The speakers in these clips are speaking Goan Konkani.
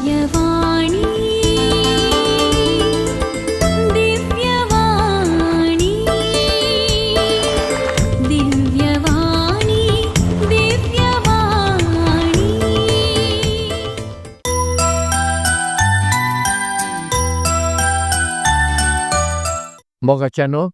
दिव्यवाणी दिव्यवाणी दिव्यवाणी दिव्यवाणी। मोगाच्यानो,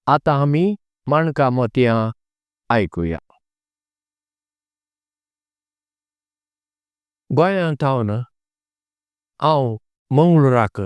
आतां आमी माणकां मोतयां आयकुया। गोंयांत थावन हांव मंगळुराक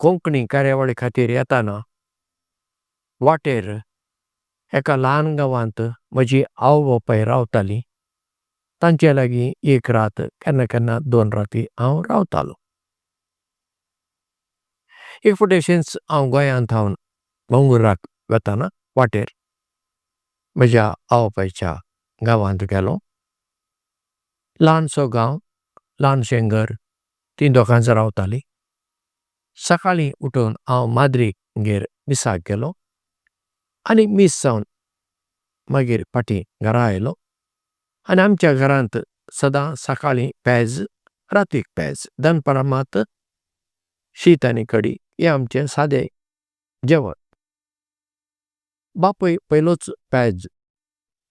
कोंकणी कार्यावळी खातीर येताना वाटेर एका ल्हान गांवांत म्हजी आवय बापूय रावतालीं। तांचे लागीं एक रात, केन्ना केन्ना दोन राती हांव रावतालो। एक फावटी अशेंच हांव गोंयांत थावन मंगळुराक वतना वाटेर म्हज्या आवय बापायच्या गांवांत गेलो। ल्हानसो गांव, ल्हानशें घर, तीं दोगांच रावतालीं। सकाळीं उठून हांव माद्रीगेर मिसाक गेलो आनी मीस जावन मागीर फाटीं घरा आयलो आनी आमच्या घरांत सदां सकाळीं पेज, रातीक पेज, दनपारां मात शीत आनी कडी हें आमचें सादें जेवण। बापूय पयलोच पेज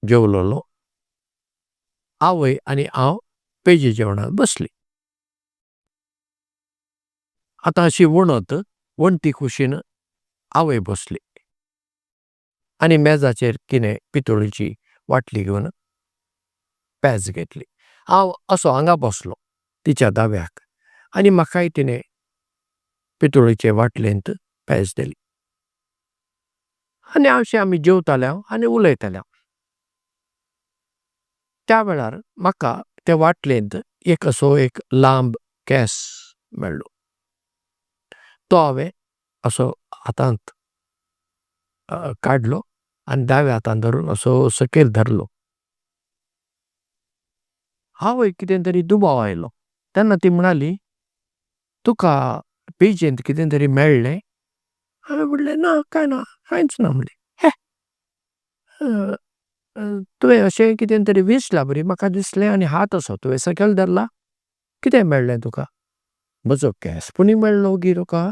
जेवलोलो, आवय आनी हांव पेजे जेवणाक बसलीं। आतां अशी वणत वणटी कुशीन आवय बसली आनी मेजाचेर तिणें पितुळची वाटली घेवन पेज घेतली। हांव असो हांगा बसलो तिच्या दाव्याक आनी म्हाकाय तिणें पितुळचे वाटलेंत पेज दिली आनी अशें आमी जेवताले आनी उलयताले। त्या वेळार म्हाका ते वाटलेंत एक असो एक लांब केंस मेळ्ळो। तो हांवें असो हातांत काडलो आनी दाव्या हातांत धरून असो सकयल धरलो। आवयक कितें तरी दुबाव आयलो तेन्ना ती म्हणाली, तुका पेजेंत कितें तरी मेळ्ळें? हांवें म्हणलें, ना, कांय ना, कांयच ना म्हणलें। हें, तुवें अशें कितें तरी विंचलां बरी म्हाका दिसलें आनी हात असो तुवें सकयल धरला, कितें मेळ्ळें तुका? म्हजो केंस पुणी मेळ्ळो गी तुका?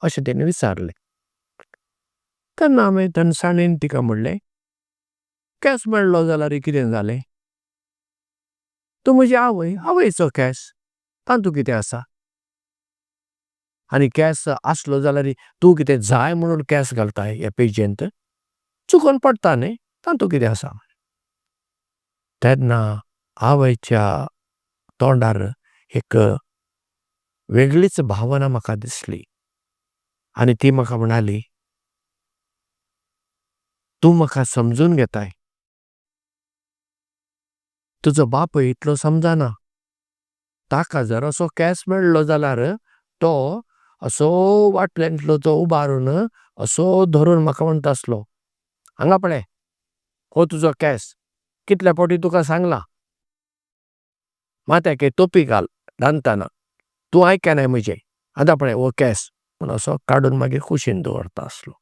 अशें तिणें विचारलें। तेन्ना हांवें थंडसाणेन तिका म्हणलें, केंस मेळ्ळो जाल्यार कितें जालें? तूं म्हजी आवय, आवयचो केंस, तातूंत कितें आसा? आनी केंस आसलो जाल्यार तूं कितें जाय म्हणून केंस घालताय ह्या पेजेंत? चुकोन पडटा न्ही, तातूंत कितें आसा? तेन्ना आवयच्या तोंडार एक वेगळीच भावना म्हाका दिसली आनी ती म्हाका म्हणाली, तूं म्हाका समजून घेताय, तुजो बापूय इतलो समजना। ताका जर असो केंस मेळ्ळो जाल्यार तो असो वाटलेंतलो तो उबारून असो धरून म्हाका म्हणटा आसलो, हांगा पळय हो तुजो केंस, कितल्या फावटी तुका सांगलां माथ्याक एक तोपी घाल रांदतना, तूं आयकनाय म्हजें, आतां पळय हो केंस म्हूण असो काडून मागीर कुशीन दवरता आसलो।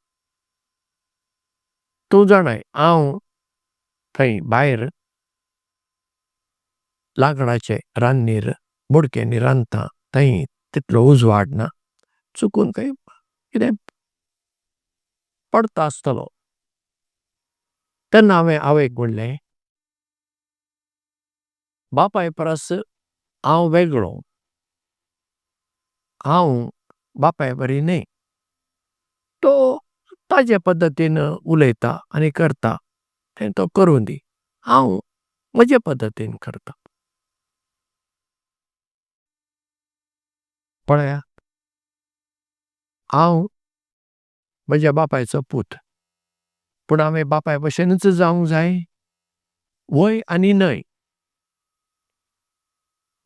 तूं जाणाय हांव थंय भायर लांकडाचे रान्नीर बोडक्यांनी रांदता, थंय तितलो उजवाड ना, चुकून खंय कितें पडटा आसतलो। तेन्ना हांवें आवयक म्हणलें, बापाय परस हांव वेगळो, हांव बापाय बरी न्हय, तो ताजे पद्दतीन उलयता आनी करता तें तो करूं दी, हांव म्हजे पद्दतीन करता। पळया, हांव म्हज्या बापायचो पूत, पूण हांवें बापाय भशेनच जावंक जाय? व्हय आनी न्हय।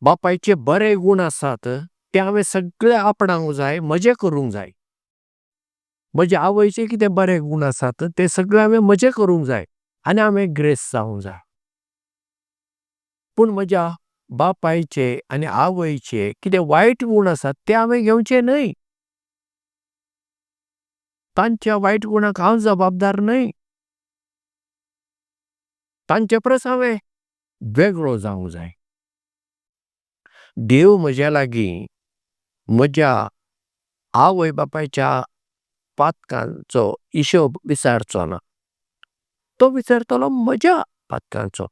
बापायचे बरे गूण आसात ते हांवें सगळे आपणावंक जाय, म्हजे करूंक जाय। म्हज्या आवयचे कितें बरे गूण आसात ते सगळे हांवें म्हजे करूंक जाय आनी हांवें ग्रेस्त जावंक जाय। पूण म्हज्या बापायचे आनी आवयचे कितें वायट गूण आसात ते हांवें घेवचे न्हय। तांच्या वायट गुणांक हांव जबाबदार न्हय। तांचे परस हांवें वेगळो जावंक जाय। देव म्हज्या लागीं म्हज्या आवय बापायच्या पातकांचो हिशोब विचारचो ना, तो विचारतलो म्हज्या पातकांचो।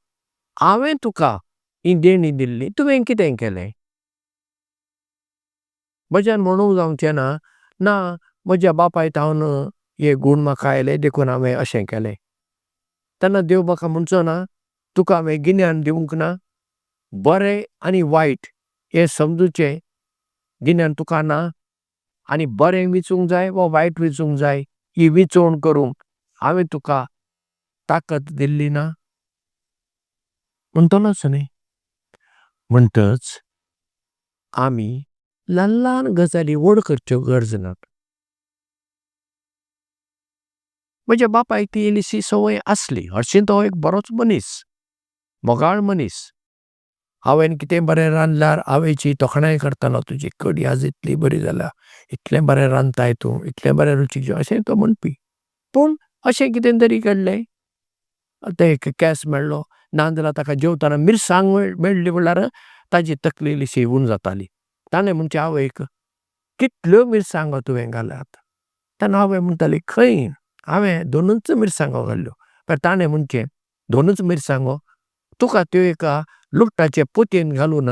हांवें तुका ही देणी दिल्ली, तुवें कितें केलें? म्हज्यान म्हणूंक जावचें ना, ना म्हज्या बापाय थावन हे गूण म्हाका आयले देखून हांवें अशें केलें। तेन्ना देव म्हाका म्हणचो ना, तुका हांवें गिन्यान दिवंक ना, बरें आनी वायट हें समजुचें गिन्यान तुका ना, आनी बरें विचूंक जाय वा वायट विचूंक जाय ही विचोवण करूंक हांवें तुका ताकत दिल्ली ना म्हणटलोच न्ही। म्हणटच आमी ल्हान ल्हान गजाली व्हड करच्यो गरज ना। म्हज्या बापायक ती इल्लीशी संवय आसली, हरशीं तो एक बरोच मनीस, मोगाळ मनीस। आवयन कितेंय बरें रांदल्यार आवयची तोखणाय करतालो, तुजी कडी आज इतली बरी जाल्या, इतलें बरें रांदताय तूं, इतलें बरें रुचीक जेवण, अशें तो म्हणपी। पूण अशें कितें तरी घडलें, आतां एक केंस मेळ्ळो, नाजाल्यार ताका जेवतना मिरसांग मेळ्ळी म्हणल्यार ताची तकली इल्लीशी हून जाताली। ताणें म्हणचें आवयक, कितल्यो मिरसांगो तुवें घाल्यात? तेन्ना आवय म्हणटाली, खंय हांवें दोनूच मिरसांगो घाल्ल्यो। तर ताणें म्हणचें, दोनूच मिरसांगो? तुका त्यो एका लुगटाचे पोतयेंत घालून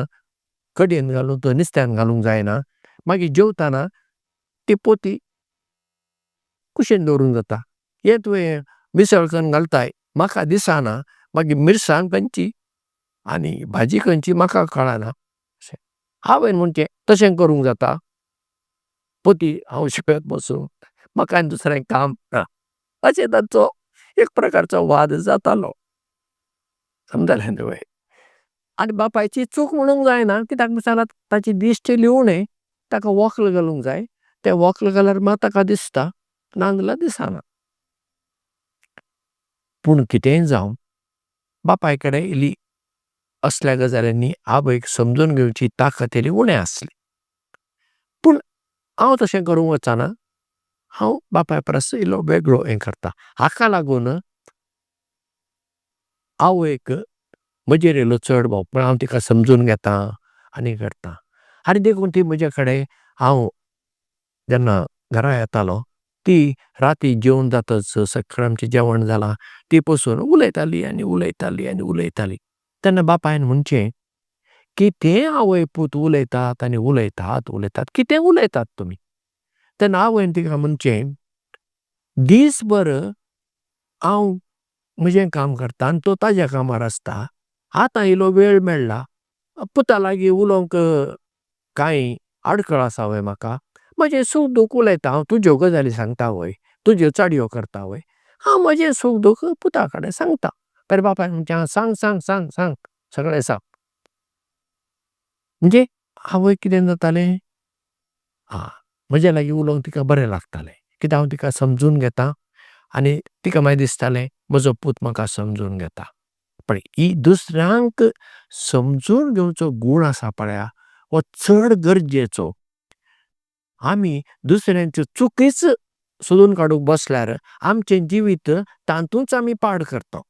कडयेंत घालून तुवें नुस्त्यांत घालूंक जायना? मागीर जेवतना ती पोती कुशीन दवरूंक जाता। हें तुवें मिसळ कन्न घालताय, म्हाका दिसना, मागीर मिरसांग खंयची आनी भाजी खंयची म्हाका कळना। अशें आवयन म्हणचें, तशें करूंक जाता? पोती हांव शिंवत बसूं? म्हाका आनी दुसरें काम ना? अशें तांचो एक प्रकारचो वाद जातालो। समजलें तुवें? आनी बापायची चूक म्हणूंक जायना, कित्याक म्हणशात ताची दिश्ट इल्ली उणें, ताका वक्ल घालूंक जाय, तें वक्ल घाल्यार मात ताका दिसता, नाजाल्यार दिसना। पूण कितेंय जावं, बापाय कडेन इल्ली असल्या गजालींनी आवयक समजून घेवची ताकत इल्ली उणें आसली। पूण हांव तशें करूंक वचना, हांव बापाय परस इल्लो वेगळो हें करतां। हाका लागून आवयक म्हजेर इल्लो चड मोग, म्हळ्यार हांव तिका समजून घेतां आनी करतां, आनी देखून ती म्हजे कडेन हांव जेन्ना घरा येतालो ती राती जेवन जातच, सगळें आमचें जेवण जालां, ती बसून उलयताली आनी उलयताली आनी उलयताली। तेन्ना बापायन म्हणचें, कितें आवय पूत उलयतात आनी उलयतात उलयतात, कितें उलयतात तुमी? तेन्ना आवयन तिका म्हणचें, दीस भर हांव म्हजें काम करतां आनी तो ताज्या कामार आसता, आतां इल्लो वेळ मेळ्ळा, पुता लागीं उलोवंक कांय आडखळ आसा व्हय म्हाका? म्हजें सूख दूख उलयतां हांव, तुज्यो गजाली सांगता व्हय? तुज्यो चाडयो करता व्हय? हांव म्हजें सूख दूख पुता कडेन सांगता। तर बापायन म्हणचें, आं सांग सांग सांग सांग, सगळें सांग। म्हणजे आवयक कितें जातालें, आं म्हज्या लागीं उलोवंक तिका बरें लागतालें, कित्याक हांव तिका समजून घेतां आनी तिका मागीर दिसतालें म्हजो पूत म्हाका समजून घेता। पळय ही दुसऱ्यांक समजून घेवचो गूण आसा पळया हो चड गरजेचो। आमी दुसऱ्यांच्यो चुकीच सोदून काडूंक बसल्यार आमचें जिवीत तातूंच आमी पाड करता।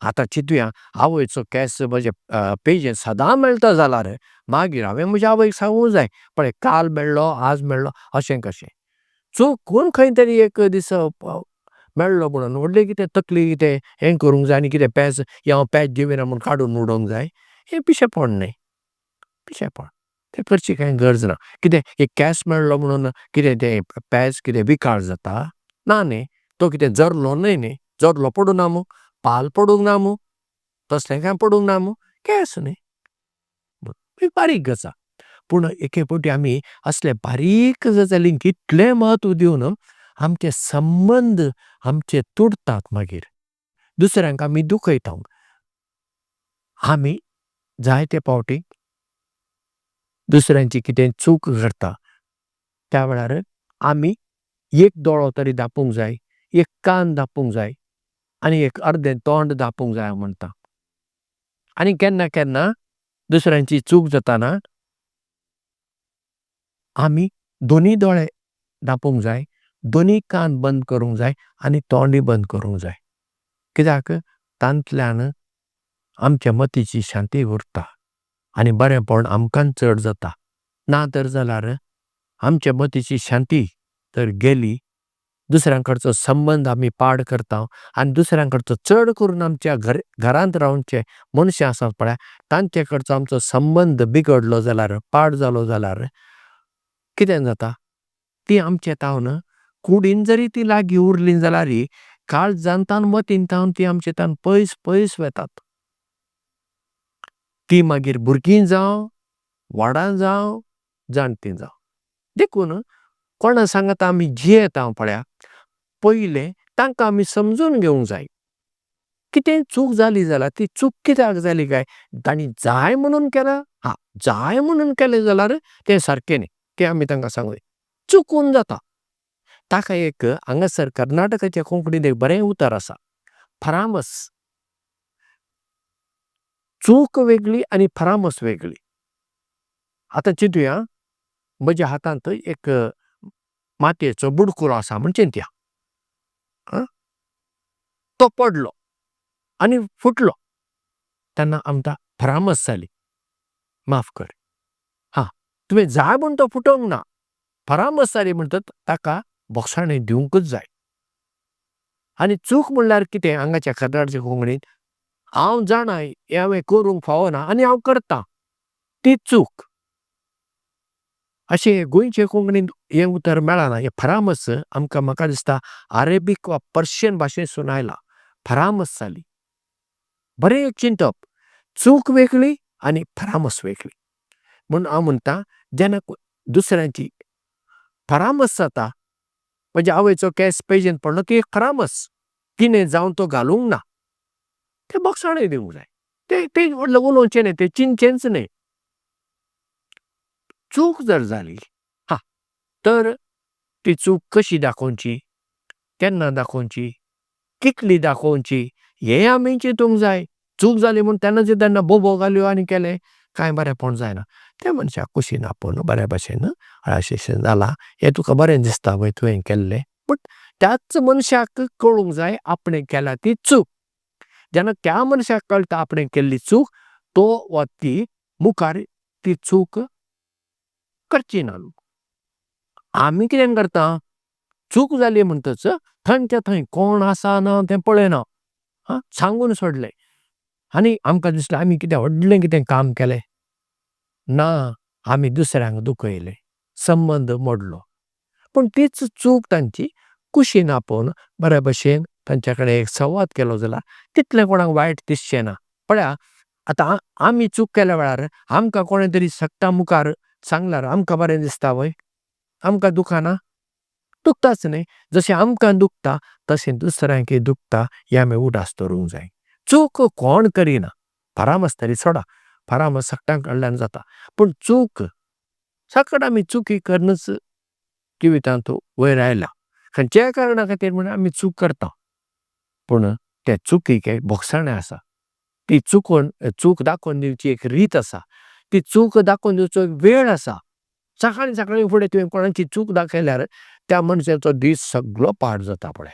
आतां चिंतुया, आवयचो केंस म्हज्या पेजेंत सदां मेळटा जाल्यार मागीर हांवें म्हज्या आवयक सांगूंक जाय, पळय काल मेळ्ळो आज मेळ्ळो अशें कशें? चुकून खंय तरी एक दीस मेळ्ळो म्हणून व्हडलें कितें तकली कितें हें करूंक जाय आनी कितें पेज हें हांव पेज जेविना म्हूण काडून उडोवंक जाय? हें पिशेपण न्ही, पिशेपण, तें करची कांय गरज ना। कितें एक केंस मेळ्ळो म्हणून कितें तें पेज कितें विकाळ जाता? ना न्ही, तो कितें जरलो न्हय न्ही, जरलो पडूंक ना मूं, पाल पडूंक ना मूं, तसलें कांय पडूंक ना मूं, केंस न्ही, एक बारीक गजाल। पूण एके फावटी आमी असले बारीक गजालींक इतलें म्हत्व दिवन आमचे संबंद आमचे तुटतात मागीर, दुसऱ्यांक आमी दुखयता। आमी जायते फावटी दुसऱ्यांची कितें चूक करता त्या वेळार आमी एक दोळो तरी धांपूंक जाय, एक कान धांपूंक जाय आनी एक अर्दें तोंड धांपूंक जाय हांव म्हणटा। आनी केन्ना केन्ना दुसऱ्यांची चूक जाताना आमी दोनूय दोळे धांपूंक जाय, दोनूय कान बंद करूंक जाय आनी तोंडूय बंद करूंक जाय, कित्याक तातूंतल्यान आमच्या मतीची शांती उरता। आनी बरेंपण आमकांच चड जाता। ना तर जाल्यार आमचे मतीची शांती तर गेली, दुसऱ्यां कडचो संबंद आमी पाड करता आनी दुसऱ्यां कडचो चड करून आमच्या घरांत रावचे मनशां आसात पळय तांचे कडचो आमचो संबंद बिगडलो जाल्यार, पाड जालो जाल्यार कितें जाता, ती आमचे तावन कुडीन जरी ती लागीं उरली जाल्यार काळजांत मतींत ती आमचे तावन पयस पयस वतात। ती मागीर भुरगीं जावं, व्हडां जावं, जाणटीं जावं। देखून कोणा सांगाता आमी जियेता पळया, पयलें तांकां आमी समजून घेवंक जाय। कितें चूक जाली जाल्यार ती चूक कित्याक जाली काय, तांणी जाय म्हणून केला, हा जाय म्हणून केलें जाल्यार तें सारकें न्ही, तें आमी तांकां सांगूया। चुकून जाता ताका एक हांगासर कर्नाटकाच्या कोंकणींत एक बरें उतर आसा, फरामस। चूक वेगळी आनी फरामस वेगळी। आतां चिंतुया, म्हज्या हातांत एक मातयेचो बुडकुलो आसा म्हण चिंतया, तो पडलो आनी फुटलो, तेन्ना आमकां फरामस जाली, माफ कर, हा तुवें जाय म्हूण तो फुटोवंक ना, फरामस जाली म्हणटच ताका भोगसाणें दिवंकच जाय। आनी चूक म्हणल्यार कितें हांगाच्या कर्नाटकाच्या कोंकणींत, हांव जाणा हें हांवें करूंक फावना आनी हांव करतां, ती चूक। अशें गोंयचे कोंकणींत हें उतर मेळना, हें फरामस आमकां म्हाका दिसता अरेबीक वा पर्शियन भाशेंतसून आयलां, फरामस जाली। बरें एक चिंतप, चूक वेगळी आनी फरामस वेगळी। म्हूण हांव म्हणटा जेन्ना दुसऱ्यांची फरामस जाता, म्हज्या आवयचो केंस पेजेंत पडलो ती एक फरामस, तिणें जावन तो घालूंक ना, तें भोगसाणें दिवंक जाय, तें तें व्हडलें उलोवचें न्ही, तें चिंतचेंच न्ही। चूक जर जाली हा तर ती चूक कशी दाखोवची, केन्ना दाखोवची, कितली दाखोवची हें आमी चिंतूंक जाय। चूक जाली म्हूण तेन्नाचे तेन्ना बोबो घाल्यो आनी केलें कांय बरेंपण जायना, त्या मनशाक कुशीन आपोवन बऱ्या भशेन अशें अशें जालां, हें तुका बरें दिसता व्हय तुवें केल्लें, बट त्याच मनशाक कळूंक जाय आपणें केल्या ती चूक। जेन्ना त्या मनशाक कळटा आपणें केल्ली चूक, तो वा ती मुखार ती चूक करची ना। आमी कितें करता, चूक जाली म्हणटच थंयच्या थंय कोण आसा ना तें पळयना, सांगून सोडलें आनी आमकां दिसलें आमी कितें व्हडलें कितें काम केलें ना, आमी दुसऱ्यांक दुखयलें, संबंद मोडलो। पूण तीच चूक तांची कुशीन आपोवन बऱ्या भशेन तांच्या कडेन एक संवाद केलो जाल्यार तितलें कोणाक वायट दिसचें ना। पळया आतां आमी चूक केल्या वेळार आमकां कोणें तरी सगटां मुखार सांगल्यार आमकां बरें दिसता व्हय, आमकां दुखना, दुखताच न्ही, जशें आमकां दुखता तशें दुसऱ्यांकय दुखता हें आमी उडास दवरूंक जाय। चूक कोण करिना, फरामस तरी सोडा, फरामस सगटां कडल्यान जाता, पूण चूक सकट आमी चुकी करनच जिवितांत वयर आयला, खंयच्याय कारणा खातीर म्हण आमी चूक करता, पूण ते चुकीक एक भोगसाणें आसा, ती चुकोवन चूक दाखोवन दिवची एक रीत आसा, ती चूक दाखोवन दिवचो एक वेळ आसा। सकाळीं सकाळीं फुडें तुवें कोणाची चूक दाखयल्यार त्या मनशाचो दीस सगळो पाड जाता पळय।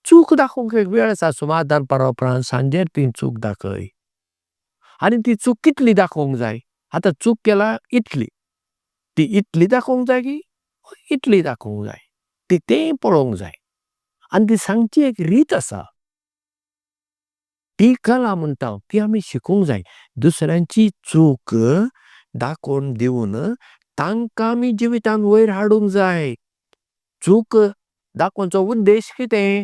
चूक दाखोवंक एक वेळ आसा, सुमार दनपारा उपरांत सांजेर ती चूक दाखय, आनी ती चूक कितली दाखोवंक जाय, आतां चूक केला इतली, ती इतली दाखोवंक जाय की इतली दाखोवंक जाय, ती तें पळोवंक जाय, आनी ती सांगची एक रीत आसा, ती कला म्हणटा ती आमी शिकूंक जाय। दुसऱ्यांची चूक दाखोवन दिवन तांकां आमी जिवितांत वयर हाडूंक जाय। चूक दाखोवचो उद्देश कितें,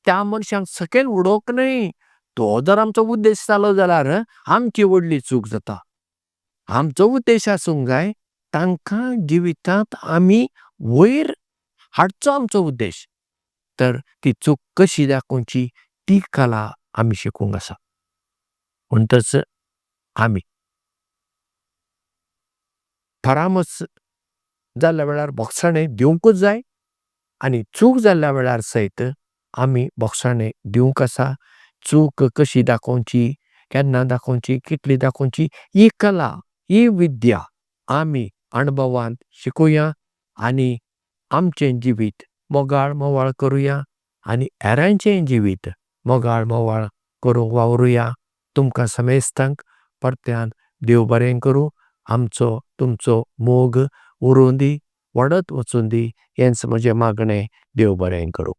त्या मनशाक सकयल उडोवंक न्हय, तो जर आमचो उद्देश जालो जाल्यार आमची व्हडली चूक जाता। आमचो उद्देश आसूंक जाय तांकां जिवितांत आमी वयर हाडचो आमचो उद्देश, तर ती चूक कशी दाखोवची ती कला आमी शिकूंक आसा। म्हणटच आमी फरामस जाल्ल्या वेळार भोगसाणें दिवंकूच जाय आनी चूक जाल्ल्या वेळार सयत आमी भोगसाणें दिवंक आसा। चूक कशी दाखोवची, केन्ना दाखोवची, कितली दाखोवची ही कला, ही विद्या आमी अणभवान शिकुया आनी आमचें जिवीत मोगाळ मोवाळ करुया आनी हेरांचें जिवीत मोगाळ मोवाळ करूंक वावरुया। तुमकां समेस्तांक परत्यान देव बरें करूं। आमचो तुमचो मोग उरूं दी, वाडत वचूं दी, हेंच म्हजें मागणें, देव बरें करूं।